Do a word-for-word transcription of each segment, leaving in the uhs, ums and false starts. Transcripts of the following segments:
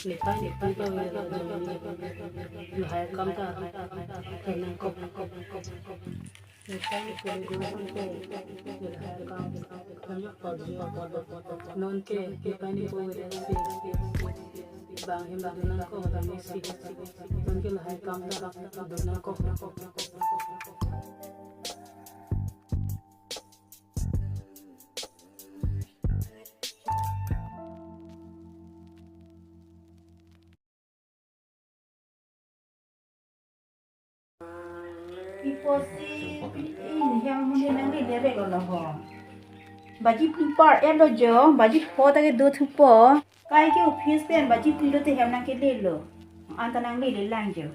Nepei nepei pavir la jong, lahai akam ta hem nangkok. Nepei nepei pavir la jong, lahai akam hem nangkok. Non ke nepei nepei pavir si bang hem dun nangkok, dun si. Non ke lahai akam ta dun nangkok. Iposi in hem amonit nangle lerek lo ho. Baji phli par-et lo jo, baji pho ta kedo thupo. Kaike office pen baji phli lote hem nangkele lo. Anta nanglele lang jo.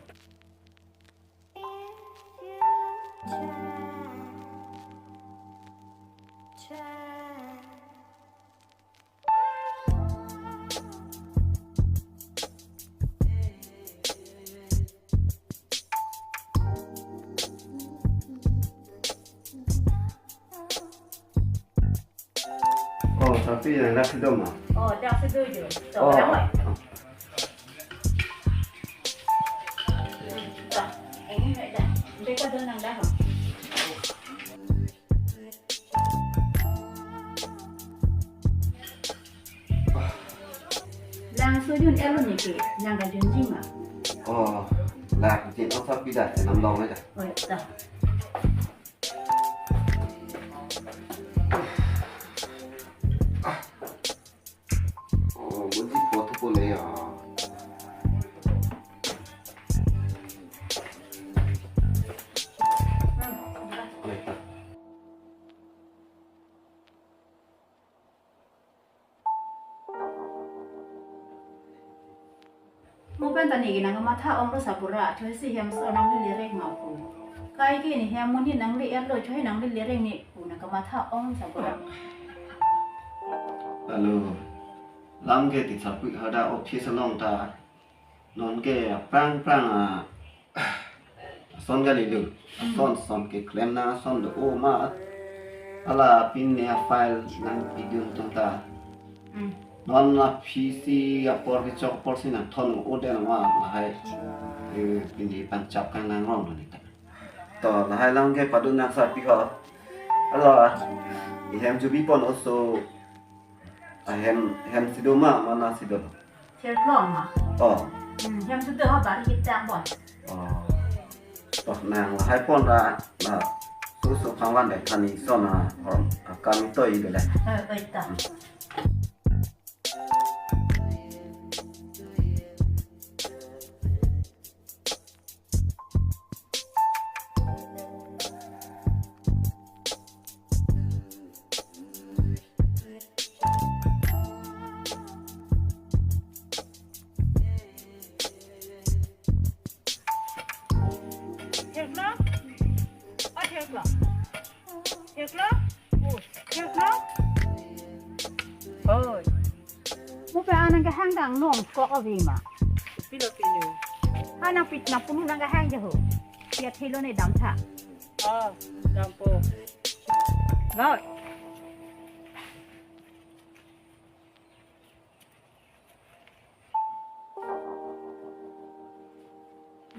Oh, tapi yang dak situ mah. Oh, dak situ jo. Oh. Dak, ini dak. Mereka dun nang dak. Lang sojun elo neke, nang kajunji ma. Oh, la jin ong sapi dak, enam long aja. Oh, dak. Oh, bunyi foto pun ya. Mo pen ta neke nang kamatha ong lo sapura, choi si hem so nangle lerek ma pu. Kaike ne hem amonit nangle-et lo, choi nangle lerek ne pu nang kamatha ong sapura. Alo, lam ke ti sapi hada office along ta. Non ke aphrang aphrang a ason kali lo. Hmm. Ason ason keklem nang ason do-o ma. Hala pin ne a-file nangpidun atum ta. Hmm. Non a-P C apor kechok apor si nangthon o den ma lahai. Eh, pini panchap kan nangrong do ne ta. To lahai lang ke padun nang sapi ho. Hala, ihem jubi pon oso. Ahem, hem si do ma, mana si do? Thirklong ma. Oh. Hmm, hem si do ha bari kita bon. Oh. Toh nang lahai pon ra, na, susu kangwan de kani so na, hom, akam ito i bele. Eh, oi ta. Hmm. Theklo? O theklo? Theklo? O theklo? Oi. Mo pe anang kehang dang nongkok ave ma. Pilo pilo. Anang pit na punu nang kehang je ho. Pia thelo ne dam tha. Ah, dampo. Gai.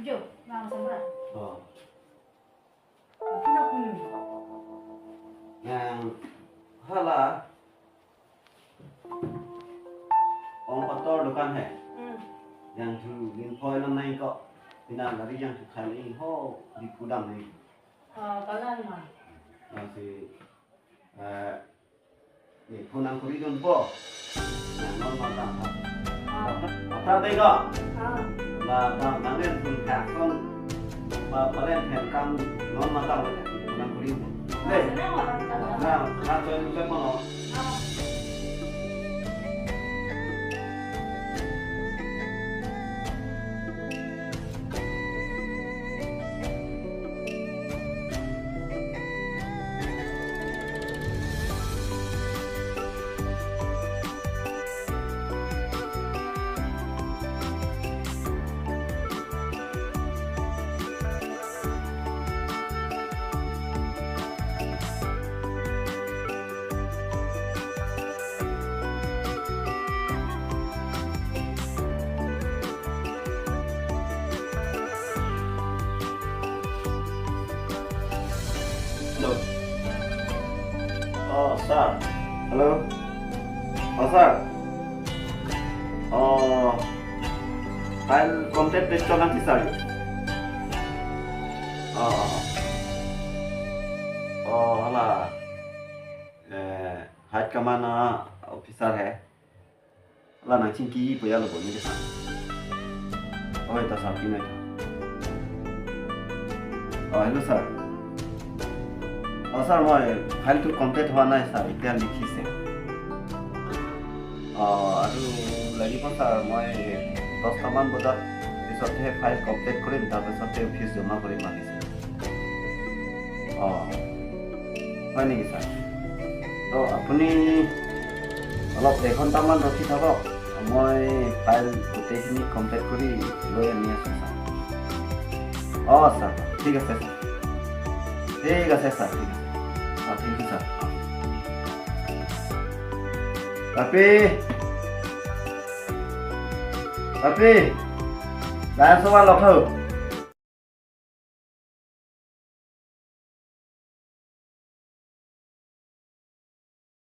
Jo, nang samra. Oh. Pino punu. Yang hala. Ong kotor dukan he. Hmm. Yang thu din poi lam nai ko. Pina gari yang thu khai nai ho di kudam nai. Ah, kalan ma. Masih, eh, ni phone nang kuri dunpo. Nang non matang. Ah. Apa dei ko? Ah. La ta mangen pun kak kon. Ba palen hem kam non matang le. Phone nang kuri. Dei. Ah, senang orang tak. Nah, nah, tu yang saya mau. Ah. Sir, hello'. অ sir. অ, file complete কৰি থোৱা নাই sir. অ, অ, অ। অ, hala, এ, হাইট কমাণ্ড অফিচাৰ হে। Hala nangchingki puya lo boni ke sir. অ, এটা ছাৰ, কি নাই? অ, হেল্ল' ছাৰ। অ ছাৰ, মই ফাইলটো কমপ্লিট হোৱা নাই ছাৰ, এতিয়া লিখিছে। অ, আৰু লাগিব ছাৰ, মই দহটামান বজাত পিছতহে ফাইল কমপ্লিট কৰিম, তাৰপিছতে অফিচ জমা কৰিম ভাবিছোঁ। অ, হয় নেকি ছাৰ? তো আপুনি অলপ এঘণ্টামান ৰখি থাকক, মই ফাইল গোটেইখিনি কমপ্লিট কৰি লৈ আনি আছোঁ ছাৰ। অ ছাৰ, ঠিক আছে ছাৰ। ঠিক আছে ছাৰ, ঠিক আছে। অ, thank you sir. Tapi, tapi, langsung main lok ho.